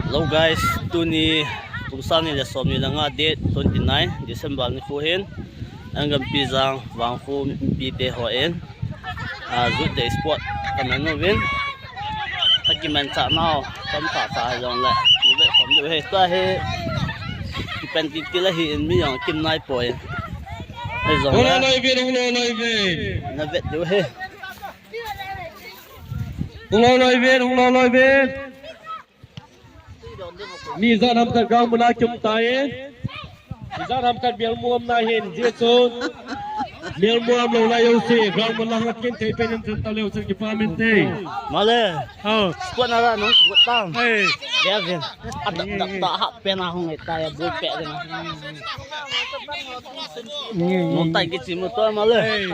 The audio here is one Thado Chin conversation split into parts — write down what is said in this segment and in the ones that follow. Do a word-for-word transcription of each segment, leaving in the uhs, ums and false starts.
Hello guys, tuni kum sang ni le som ni le nga, date twenty nine December nikho hin, Angampi Jang Vangkho mipite hon, ah, Youth Day Sport kana uvin. Akimanchah nau tamtah tah hijongle, ni ve som de he ta he. Kipen ti ti la hi in mi jong kim nai poi. Hijong la. Hung lo lo uvin, hung lo lo uvin. Na vet diu he. Hung lo lo uvin, hung lo lo uvin. Mi ijat ham khat ground mun a kium tai. Ijat ham khat melmu um na hin, jeh chun melmu um lou lai jouse ground mun lang a kin thei pen in chan ta leu chun kipa min te. Male. Oh. Squad na la nung squad tang. Hey. Dia vin. Adak dak ta ha pen a hung e ta ya bul pe ding. Nung tai kichi mu to male. Hey.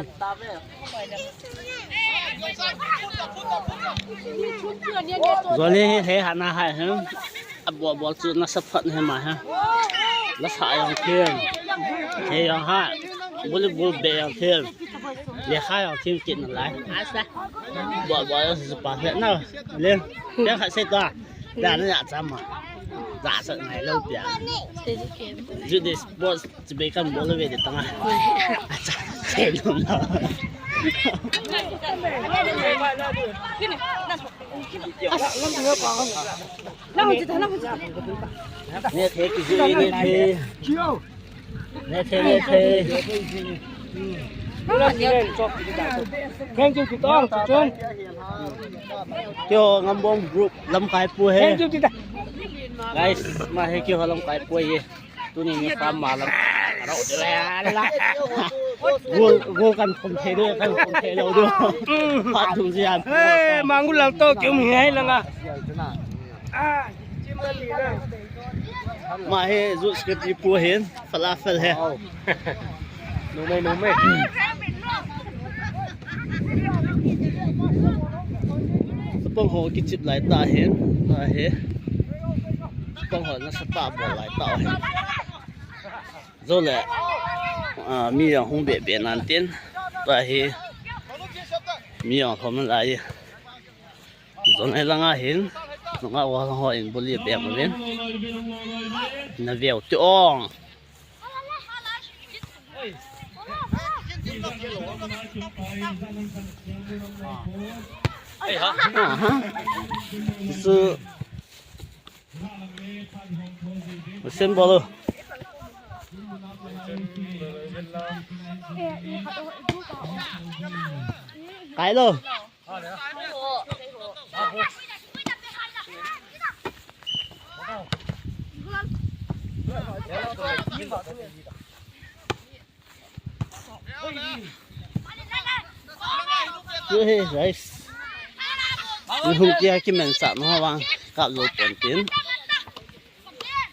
Jole hi he hana hai he. Abol bol chu nasa phat he ma he. Nasa jong thim. He jong ha. Volleyball be jong thim. Lekha jong thim kit nalai. Asa. Bol bol chu pa he na. Le. Te kha se ta. Da na ya cha ma. Da sa ngai lou pia. Youth Day Sport. Chibai kan bol ve de tanga. Acha, se lum na. Ne the ki ji ne the. Ne the, ne the. Thank you, Tito. Thank you. Kyo Ngambom group lamkai pu he. Thank you, Tito. Guys, ma he kyo lamkai pu he. Tuni ni farm ma lam. Rau de la. Gol, gol kan khum thei de, kan khum thei lou de. Phat thum siam. Eh, Mangul lang to kium hi hai langa. Ma he, Youth Secretary pu hin, falafel he. Numei, numei. Sapang ho kichip lai ta hin, ta he. Sapang ho nasa ta bol lai ta hin. Jole, ah, mi jong hung be be nan tin, ta hi. Mi jong hom lai. Jong e langa hin, nunga wa ho in boli be mo ven. Na veu ti ong. Aha. Su. Sen bolu. Kai lo. Hey, guys. Ni hung kia kimanchah ma vang kap jou pon tin.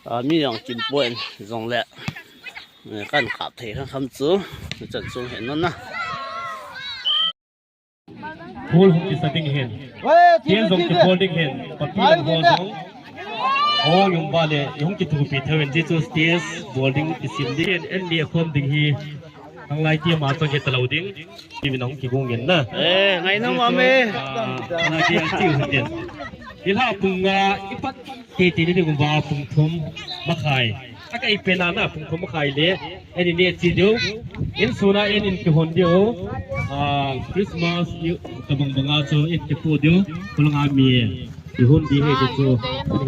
Ah, mi jong kim pon jongle. Eh, kan kap thei kha kham chu. Chan chung hen non na. Bol hung kisa ding hen. Tia jong kibol ding hen. Papi lam ho jong. Ho jong ba le, hung kithupi thei hen, jeh chu stage bol ding kisem ding hen, en le khom ding hi. Nang lai tia ma chang kit lou ding. Ti min hung kigong in na. Eh, ngai nung ma me. Ah, na kia tiu hen. Ila pung nga, ipat Titi ni ding uva pung thum makhai. Akai pena na pung thum makhai le. Eni ne chi diu. In suna in in kihon diu. Ah, Christmas tabang banga chu in kipu diu. Kulanga mi. Kihon di he chu.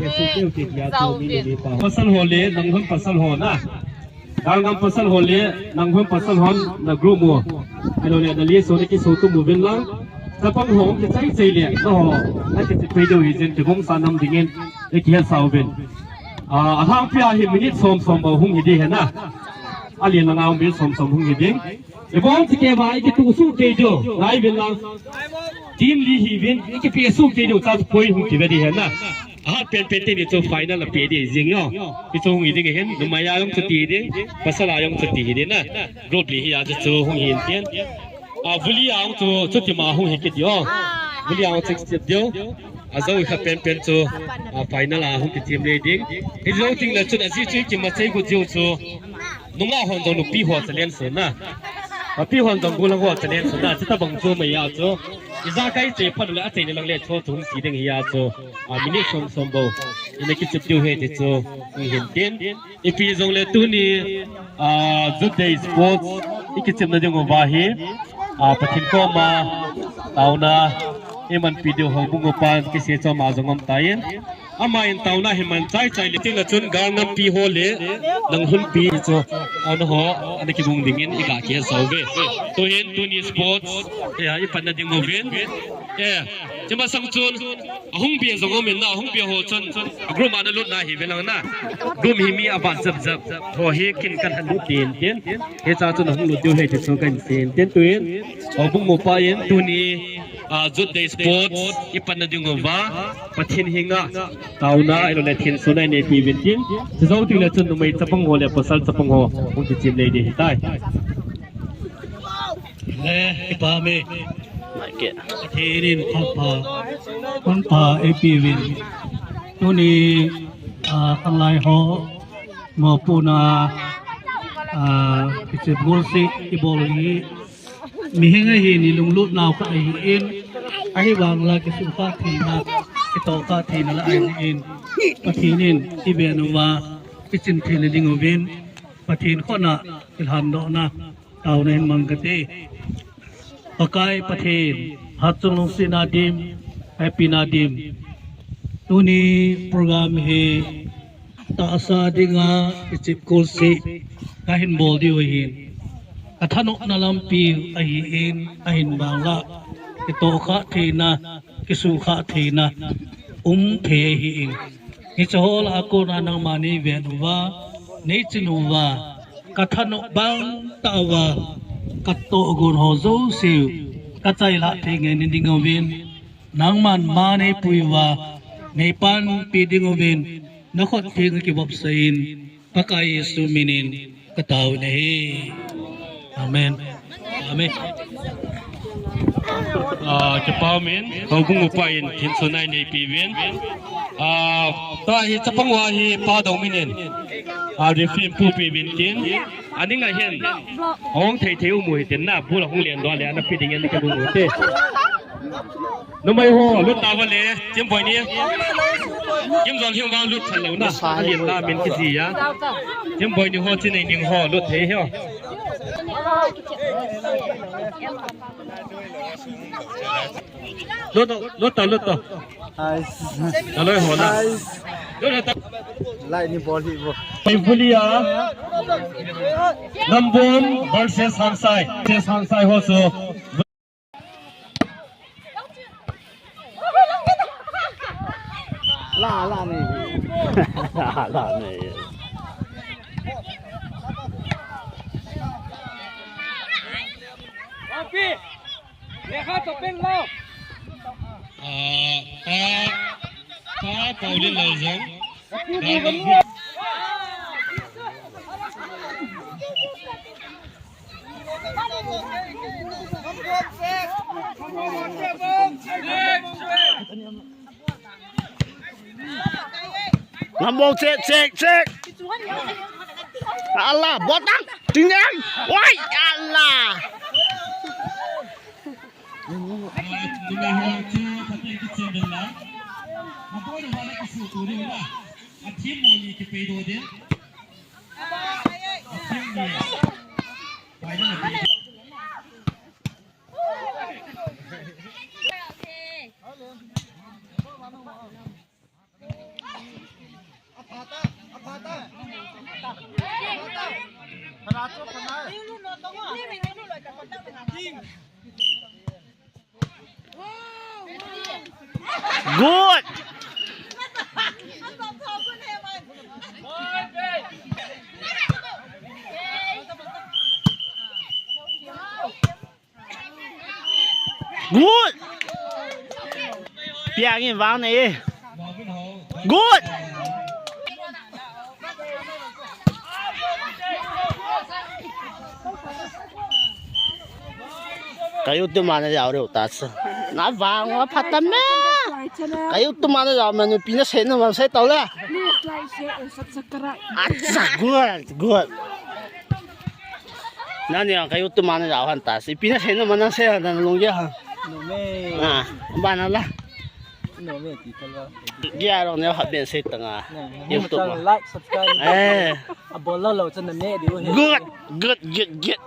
He su diu ti dia chu mi ni pa. Pasal ho le, nang hon pasal ho na. Dalgam pasal hon le, nang hon pasal hon na group mo. Elo le, na li so ne ki so tu mo vin lang. Tapang ho ki chai chai le, na ho. Na ki chai pei deu hi jin, ki gong sa nam dingin, e ki he sa uvin. Ah, ahang pia hi minute som som bou hung hi di he na. Ali na ngau minute som som hung hi ding. E bong ti ke ba, e ki tu su ke jo, lai vin lang. Team li hi vin, e ki pi su ke jo, cha point hung ki ve di he na. Ahat pen pen teni chu final a pe di jing yo. Ti chu hung hi ding hin, numei a jong chu ti ding, pasal a jong chu ti hi ding na. Group li hi a chu chu hung hin tin. A vuli a jong chu, chu ti ma hung hi kit yo. Vuli a jong chu ti yo. A jou kha pen pen chu, a final a hung ki team le ding. Hi jou ting le chun a ji chu ki ma chei gu jiu chu. Nunga hon jong nupi ho challenge na. Nupi hon jong gulang ho challenge na. Chuta bang chu mai a chu. Ijakai che phat le a che ni lang le chu chu hung ti ding hi a chu. A minute som som bou. ina kichep diu ahi ti chu hung hin tin. Ipi jongle tuni, ah, Youth Day Sports ikichepna diuva hi, ah, Pathen koma taona imanpi diu houbung upa kisei chu ama jong aum tan. Aman taona hi man chai chai le tin a chun gal nampi ho le nang hunpi chu ana ho ana kibung dingin iga kihetsah uve. Tuhin tuni sports, eh, ipatna diuvin. Eh, chuma sang chun ahung bia jong umin na, ahung bia ho chun a group ana lutna hi ve lang na. Group hi mi avat jep jep ho hi kin kan han lut tin tin. Hicha chun ahung lut diu ahi ti chu kan sei tin tuin. Houbung upa in tuni, ah, Youth Day Sports ipatna diuva Pathen henga taona ahilou le thensona ineipi uvin tin. Chujou teng le chun numei chapang ho le pasal chapang ho hung kichem lei ding ahitai. Le, kipa me. Pathen in khut pha, khut pha eipe uvin. Tuni, ah, khanglai ho, mopohna, ah, kichep gol seh, kibol hi. Mihem ahin ilunglut nau khat ahin, ahivang la kisukha theina, kitohkha theina la ahin. Pathen in iven uva, kichem theina diuvin. Pathen khut a, kilhan dohna. Taona hin mang kate. Pakai Pathen, hatchungnung sina dim, happy na dim. Tuni program hi tahsa dinga kichep gol seh kahin bol diu ahin. Kathanopna lampi ahin, ahin bang la. Kitohkha theina, kisukha theina. Um thei ahin. Hiche ho lah a kona nangman neiven uva, neichen uva, kathanop bang tah uva, katohgon ho jouse, kachai lah thei ngen diuvin, nangman man neipui uva, neipanpi diuvin, nakhut theng kivopsah in, Pakai Jesu minin katao nahi. Amen. Amen. Ah, kipa umin, houbung upa in thensona ineipi uvin. Ah, tua hi chapang ho hi Pa Dongmin in, ah, referee puipi uvin tin. Aning a hin hung thei thei um u hitin na, bul a hung len doh le, ana pe dingin ana kibung u te. Numei ho, lut tauva le, Chimboi ni. Kimjol hing vang lut thalou na. Alien la min kiji a. Chimboi ni ho, Chineining ho, lut thei ho. Lut tau, lut tau, lut tau. Nice. Aloi ho na. Nice. Lut tau. Lai ni bol hi bo. Paivulia. Nambom versus Hangsai. Versus Hangsai ho chu. La, la, nei. La, la, nei. Papi, lekha to pen lo. Ah, pa, pa, Paulin Laljang. Nambom, check, check, check. Allah, botang, tinggal. Wai, Allah. Good. Good. Piang in vang nei. Good. Ka YouTube ma na jao reu ta sa. Na vang wa phat ta me. Ka YouTube ma na jao ma nu pi na se na ma se tau le. Please like, share and subscribe. Acha, good, good. Nani ang kayo tumana jaw han ta. Si Pinas heno mana se han ta nung ya ha. Nume. Ah, bana la. Dia rong ne hat ben sei tanga. YouTube ma. Like, subscribe. Eh. A bol lo lo chan na me di u he. Good, good, good, good.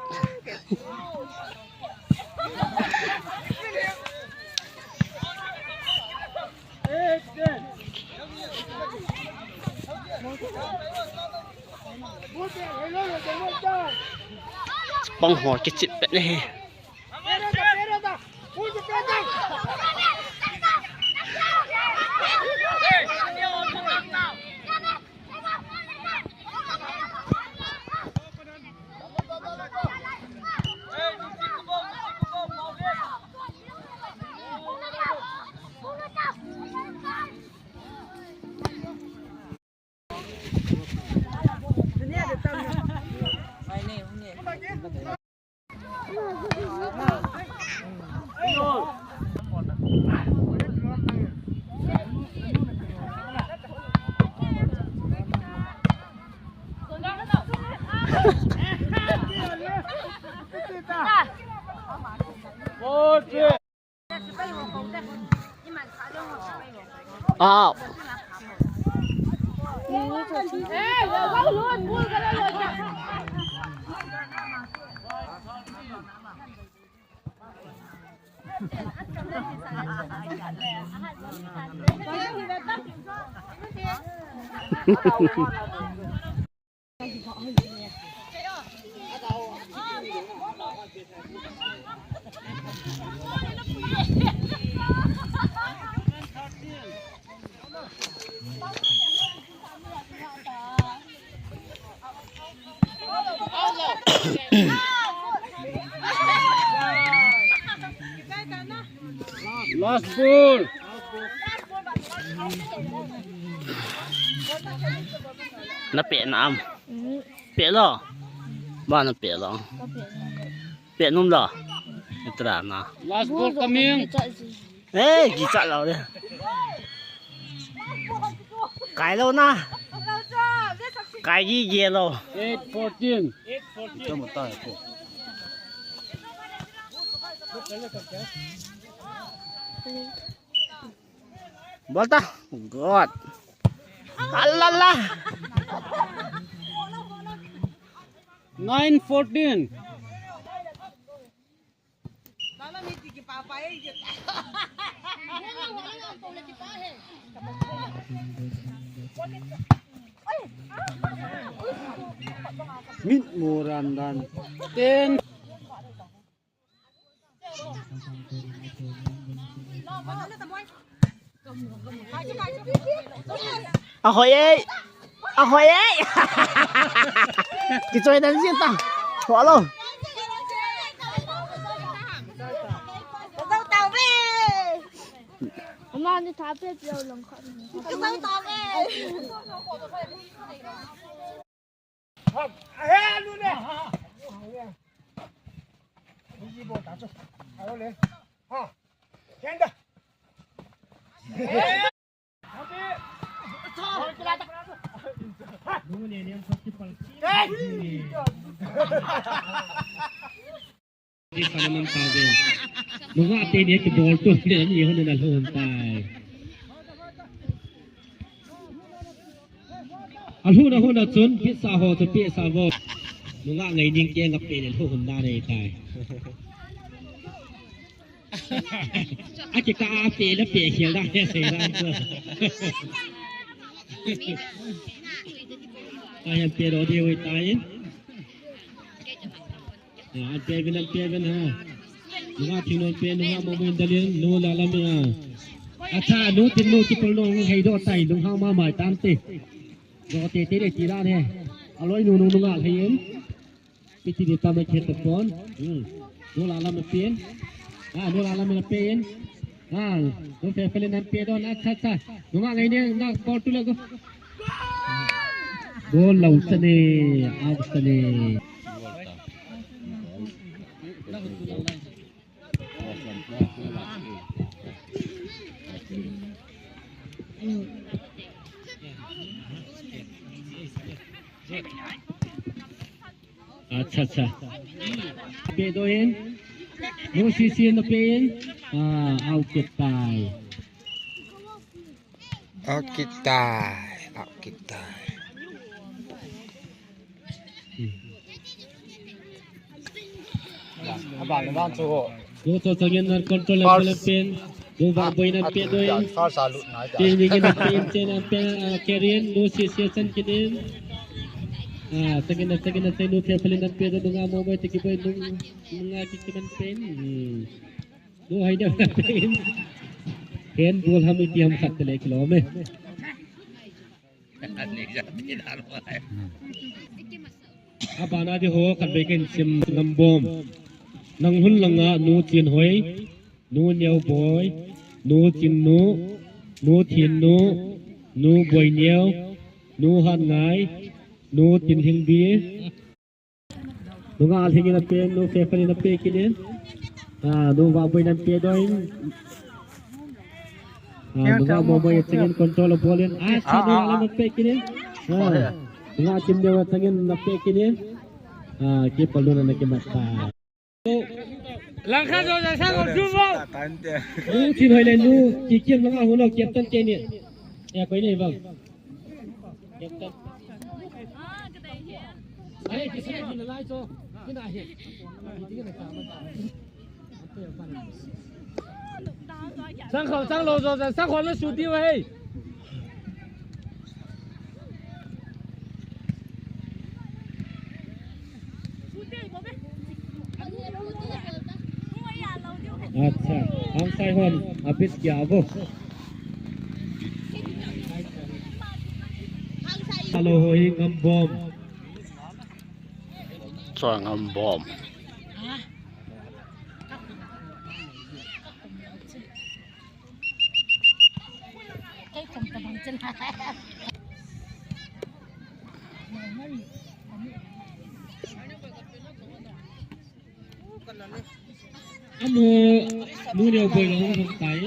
Pang ho kichip pet ne he. Out. Last ball. Na pet na am. Pet lo. Ba na pet lo. Pet nom lo. Itra na. Last ball coming. Eh, kichat lo de. Kai lo na. Kai gige lo. Eight fourteen. Eight fourteen. Bol ta. God. Alala. Nine fourteen. Mit mo ran dan. Ten. Ahoi ei. Ahoi ei. Kichoi dan jin ta. Ho lo. Ama ni tha pe pio long khat. Zau ta ve. Nunga te ni kibol tu le ni hon na lhon tai. Alhun alhun a chun pisa ho chu pisa vo. Nunga ngai ning ke nga pe le lhon na nei tai. Aki ka a pe le pe hial da he se da chu. Ai pe ro de oi tai. An pe vin, an pe vin ha. Nunga thing non pe, nunga mo mo dalin, nu la la mi ha. Acha, nu tin nu ki pol no hei do tai, nunga ma mai tam te. Do te te le ti la ne. Aloi nu nu nunga hei in. Piti di tam ke ta pon. Hmm. Nu la la mi pen. Ah, nu la la mi pen. Ah, nu fe fe le nan pe do na cha cha. Nunga ngai ne na pol tu le go. Goal lausane, ausane. Acha, acha. Pe do in. No sisi na pe in. Ah, out ke tai. Out kit tai, out kit tai. Aban, aban chu ho. Nu Chotchangin na control le First. Pen. Nu Vahboi'n na pe doi. First a lut nai ta. Tin ni kin na pe in chen na pe, ah, Karen, nu si si san kin in. Ah, tagin na, tagin na, tagin nu Pephalin na pe doi, nu Ngamomoi, tagi boi, nu, nu Nga ki kiman pe in. Hmm. Nu hai deu na pe in. Ken bol ham iti ham khat te le kilom e. Abana di ho khat vei ken sim Ngambom. Nang hun langa nu Chinhoi, nu Neoboi, nu Chinnu, nu Thinnu, nu Boineo, nu Hatngai, nu Tinlhingbi. Nu Ngalhingin na pe, nu Pephalin na pe kit in. Ah, nu Vahboi'n na pe doi. Ah, nu Ngamomoi changin control bol in. Ah, sa nu Ngalhingin na pe kit in. Ah, nu Ngachimneo changin na pe kit in. Ah, keeper nu na kimat ta. Langkhat jo ja sang ko chu bo. Nu Chinhoi le nu Kikim langa hu lo captain kei ni. Ya koi ni bang. Captain. Ai, kisa ni lai cho. Kina hi. Sang khol, sang lo jo ja, sang khol na su ti wa hei. Acha, angsai hon, abis kya abo. Hello, hoi, Ngambom. Chua Ngambom. Amo, nu Neoboi lo hung tai.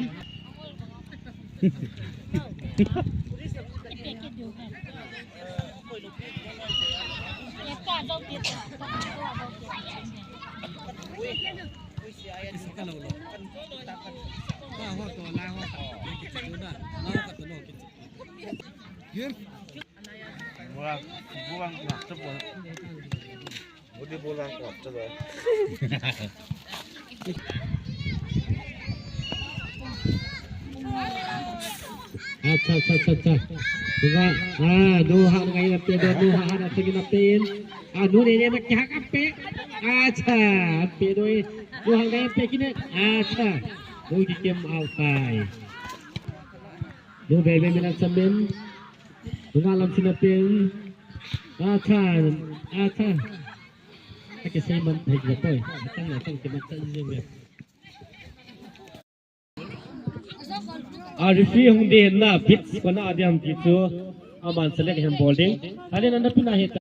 Buang, buang, nak cepat. Budi bulan kuat, coba. Acha, acha, acha, acha. Tengok. Ah, nu Hatngai na pe, nu Hatngai na pe, na pe in. Ah, nu Nene na kya ka pe. Acha, pe doi. Nu Hatngai na pe kine. Acha. Nu Kikim out tai. Nu Bebe mina chamin. Nu Ngalam sina pe in. Acha, acha. Ake sei man thei le poi. Atang, atang ke man thei le. A referee hung de na bit kona adiam ti chu. Aman select hem bol ding. Hale na na pina het.